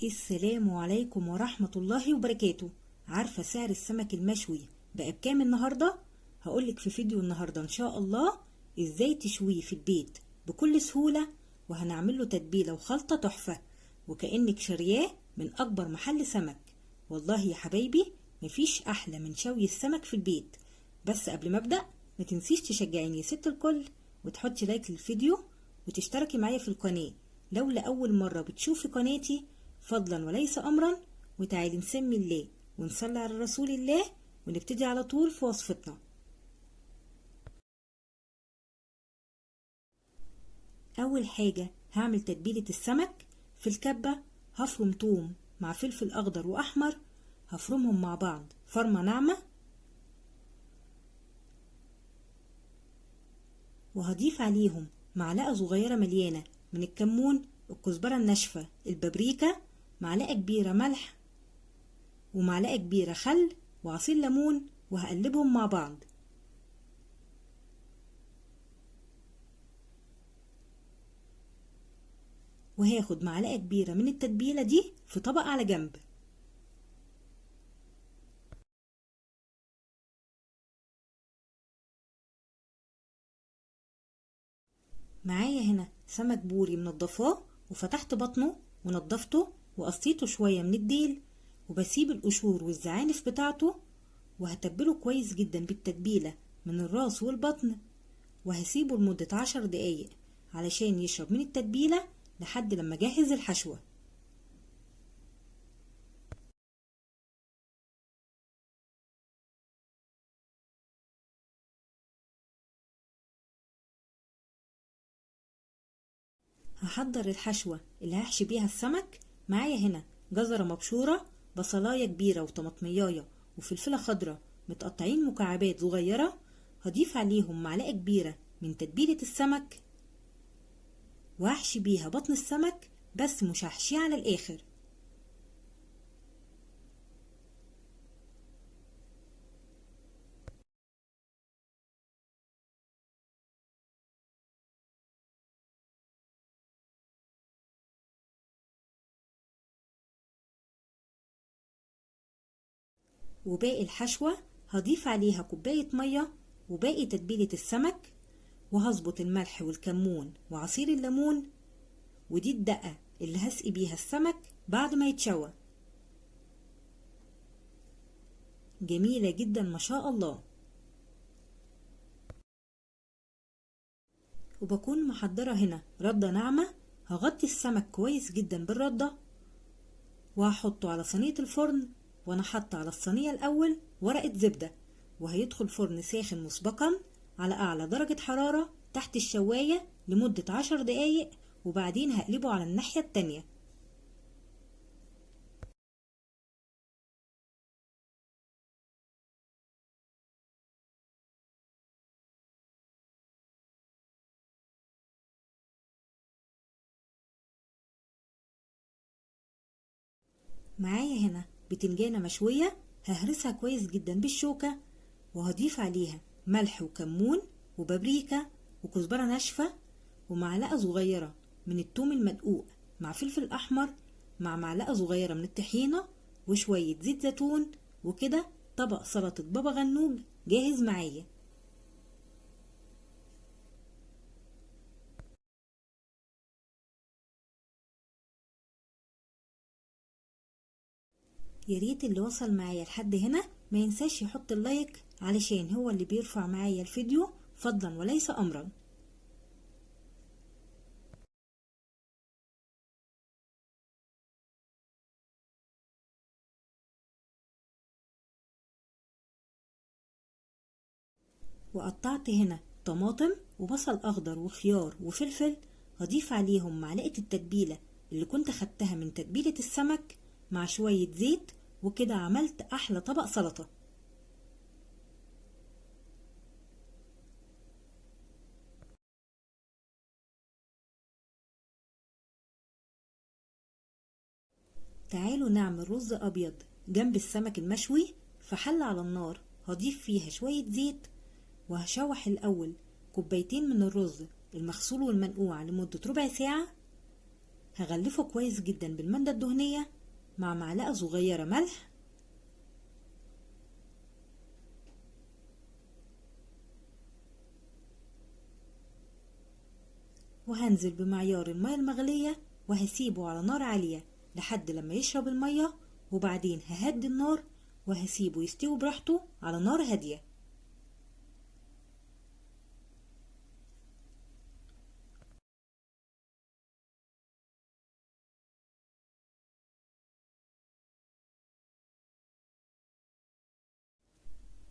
السلام عليكم ورحمة الله وبركاته. عارفة سعر السمك المشوي بقى بكام النهاردة؟ هقولك في فيديو النهاردة ان شاء الله ازاي تشويه في البيت بكل سهولة، وهنعمل له تتبيلة وخلطة تحفة وكأنك شارياه من اكبر محل سمك. والله يا حبايبي مفيش احلى من شوي السمك في البيت. بس قبل ما ابدأ ما تنسيش تشجعيني يا ست الكل وتحطي لايك للفيديو وتشتركي معايا في القناة لو لأول مرة بتشوفي قناتي، فضلا وليس أمرا. وتعالي نسمي الله ونصلي على رسول الله ونبتدي على طول في وصفتنا. أول حاجة هعمل تتبيلة السمك. في الكبة هفرم توم مع فلفل أخضر وأحمر، هفرمهم مع بعض فرمة ناعمة، وهضيف عليهم معلقة صغيرة مليانة من الكمون، الكزبرة الناشفة، البابريكا، معلقة كبيرة ملح، ومعلقة كبيرة خل، وعصير ليمون، وهقلبهم مع بعض. وهاخد معلقة كبيرة من التتبيلة دي في طبق على جنب. معايا هنا سمك بوري منضفاه وفتحت بطنه ونضفته وقصيته شوية من الديل، وبسيب القشور والزعانف بتاعته، وهتبله كويس جدا بالتتبيلة من الراس والبطن، وهسيبه لمدة 10 دقايق علشان يشرب من التتبيلة لحد لما اجهز الحشوة. هحضر الحشوة اللي هحشي بيها السمك. معايا هنا جزرة مبشورة، بصلاية كبيرة وطماطمياية وفلفلة خضرة متقطعين مكعبات صغيرة، هضيف عليهم معلقة كبيرة من تتبيلة السمك، وهحشي بيها بطن السمك بس مش هحشيه على الآخر. وباقي الحشوة هضيف عليها كوباية مية وباقي تتبيلة السمك، وهظبط الملح والكمون وعصير الليمون، ودي الدقة اللي هسقي بيها السمك بعد ما يتشوى. جميلة جدا ما شاء الله. وبكون محضرة هنا ردة ناعمة، هغطي السمك كويس جدا بالردة وهحطه على صينية الفرن، وانا حاطه على الصينية الاول ورقة زبدة، وهيدخل فرن ساخن مسبقا على اعلى درجة حرارة تحت الشواية لمدة 10 دقايق، وبعدين هقلبه على الناحية التانية. معايا هنا بتنجانة مشوية ههرسها كويس جدا بالشوكة، وهضيف عليها ملح وكمون وبابريكا وكزبرة ناشفة ومعلقة صغيرة من التوم المدقوق مع فلفل أحمر مع معلقة صغيرة من الطحينة وشوية زيت زيتون، وكده طبق سلطة بابا غنوج جاهز معايا. يا ريت اللي وصل معايا لحد هنا ما ينساش يحط اللايك علشان هو اللي بيرفع معايا الفيديو، فضلا وليس امرا. وقطعت هنا طماطم وبصل اخضر وخيار وفلفل، هضيف عليهم معلقة التتبيلة اللي كنت خدتها من تتبيلة السمك مع شوية زيت، وكده عملت احلى طبق سلطة. تعالوا نعمل رز ابيض جنب السمك المشوي. في حلة على النار هضيف فيها شوية زيت، وهشوح الاول كوبايتين من الرز المغسول والمنقوع لمدة ربع ساعة، هغلفه كويس جدا بالمادة الدهنية مع معلقة صغيرة ملح، وهنزل بمعيار المية المغلية وهسيبه على نار عالية لحد لما يشرب المية، وبعدين ههدي النار وهسيبه يستوي براحته على نار هادية.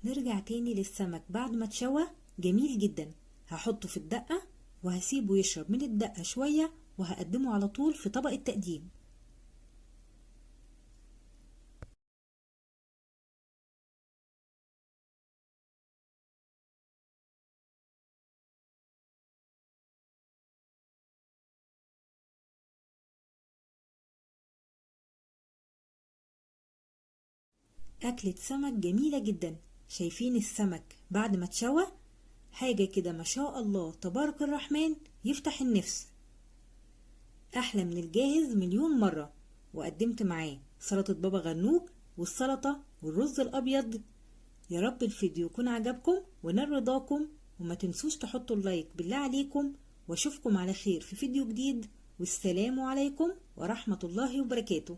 نرجع تاني للسمك بعد ما اتشوى جميل جدا. هحطه في الدقة وهسيبه يشرب من الدقة شوية، وهقدمه على طول في طبق التقديم. أكلة سمك جميلة جدا. شايفين السمك بعد ما اتشوى؟ حاجة كده ما شاء الله تبارك الرحمن، يفتح النفس، أحلى من الجاهز مليون مرة. وقدمت معاه سلطة بابا غنوج والسلطة والرز الأبيض. يا رب الفيديو يكون عجبكم ونال رضاكم، وما تنسوش تحطوا اللايك بالله عليكم، واشوفكم على خير في فيديو جديد. والسلام عليكم ورحمة الله وبركاته.